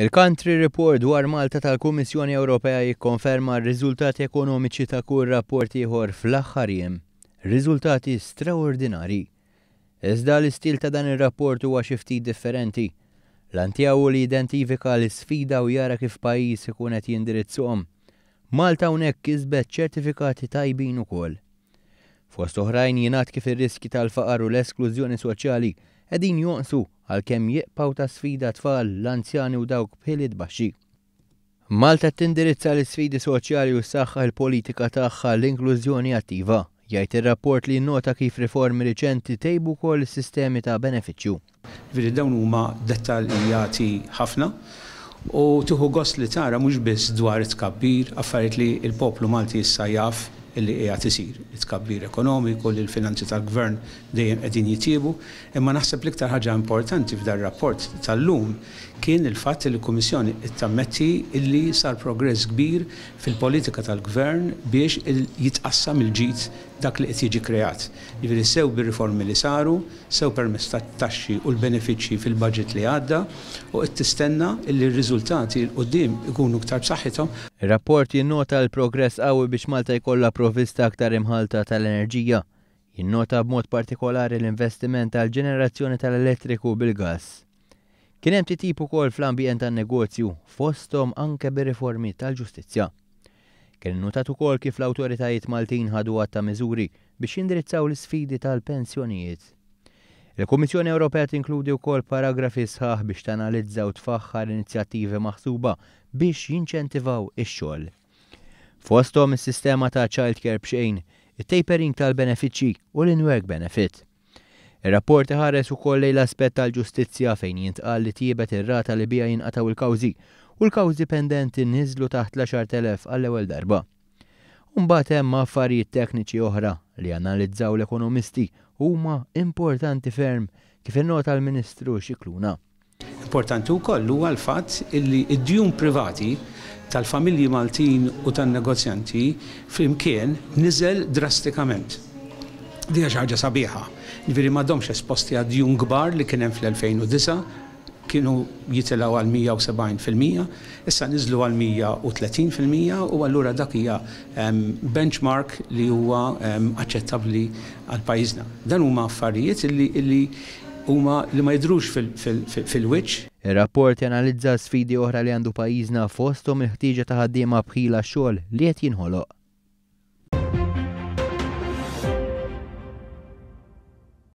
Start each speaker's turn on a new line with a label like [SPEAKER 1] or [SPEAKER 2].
[SPEAKER 1] Il-Country Report dwar Malta tal-Kummissjoni Ewropea jikkonferma r-riżultati ekonomiċi ta' kull rapport ieħor fl-aħħar jiem. Riżultati straordinari. Iżda l-istil ta' dan ir-rapport huwa xi ftit differenti. L-għan tiegħu hu li jidentifika l-isfida u jara kif pajjiż ikun qed jindirizzhom. Malta hawnhekk kisbet ċertifikati tajbin ukoll. Fost oħrajn jingħad kif ir-riskji tal-faqar u l-esklużjoni soċjali qegħdin jonqsu għalkemm jibqgħu ta' sfida għat-tfal, l-anzjani u dawk b'ħiliet baxxi. Malta qed tindirizza l-isfidi soċjali u ssaħħaħ il-politika tagħha għall-inklużjoni attiva, jgħid ir-rapport li jinnota kif riformi riċenti tejbu wkoll is-sistemi ta' benefiċċju.
[SPEAKER 2] Jiġifieri dawn huma dettaljati ħafna u tieħu gost li tara mhux biss dwar it-tkabbir, affarijiet li l-poplu Malti issa jaf li qiegħed isir, it-tkabbir ekonomiku, li l-finanzi tal-Gvern dejjem qegħdin jitjiebu, imma naħseb l-iktar ħaġa importanti f'dar-rapport tal-lum kien il-fatt li l-Kummissjoni qed tammetti li sar progress kbir fil-politika tal-Gvern biex jitqassam il-ġid dak li qed jiġi kreat. Jiġifieri sew bir-riformi li saru, sew permezz tat-taxxi u l-benefiċċji fil-budget li għadda u qed tistenna li r-riżultati 'l quddiem ikunu iktar b'saħħithom.
[SPEAKER 1] Ir-rapport jinnota l-progress qawwi biex Malta jkollha provvista aktar imħallta tal-enerġija. Jinnota b'mod partikolari l-investiment għall-ġenerazzjoni tal-elettriku bil-gass. Kien hemm titjib ukoll fl-ambjent tan-negozju, fosthom anke bir-riformi tal-ġustizzja. Kien innutat ukoll kif l-awtoritajiet Maltin ħadu għadd ta' miżuri biex jindirizzaw l-isfidi tal-pensjonijiet. Il-Kummissjoni Ewropea tinkludi wkoll paragrafi sħaħ biex tanalizza u tfaħħar inizjattivi maħsuba biex jinċentivaw ix-xogħol. Fosthom is-sistema ta' childcare b'xejn, it-tapering tal-benefiċċji u l-in-work benefit. Ir-rapport iħares ukoll lejn l-aspett tal-ġustizzja fejn jintqal li tjiebet ir-rata li biha jinqatgħu l-kawżi u l-kawżi pendenti niżlu taħt l-10,000 għall-ewwel darba. U mbagħad hemm affarijiet tekniċi oħra li analizzaw l-ekonomisti u huma importanti ferm kif innota l-Ministru Scicluna.
[SPEAKER 2] Importanti wkoll huwa l-fatt illi d-djun privati tal-familji Maltin u tan-negozjanti flimkien niżel drastikament. Din hija xi ħaġa sabiħa. Jiġifieri m'għadhomx esposti għad-djun kbar li kien hemm fl-2009, kienu jitilgħu għal 170%, issa niżlu għal 130% u allura dak hija benchmark li huwa aċċettabbli għal pajjiżna. Dan huma affarijiet illi huma li ma jidhrux fil-wiċċ.
[SPEAKER 1] Ir-rapport janalizza sfidi oħra li għandu pajjiżna fosthom il-ħtieġa ta' ħaddiema b'ħila għax-xogħol li qed jinħoloq.